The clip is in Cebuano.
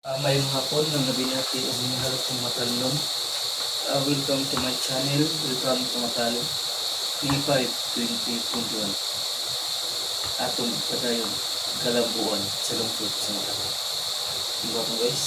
Maayong hapon mga binati ug mahal kong matalnom. Welcome to my channel. Welcome to Matalo. May 5, 2021. Atong padayon kalambuan sa lungsod sa Matalo. Diba po, guys?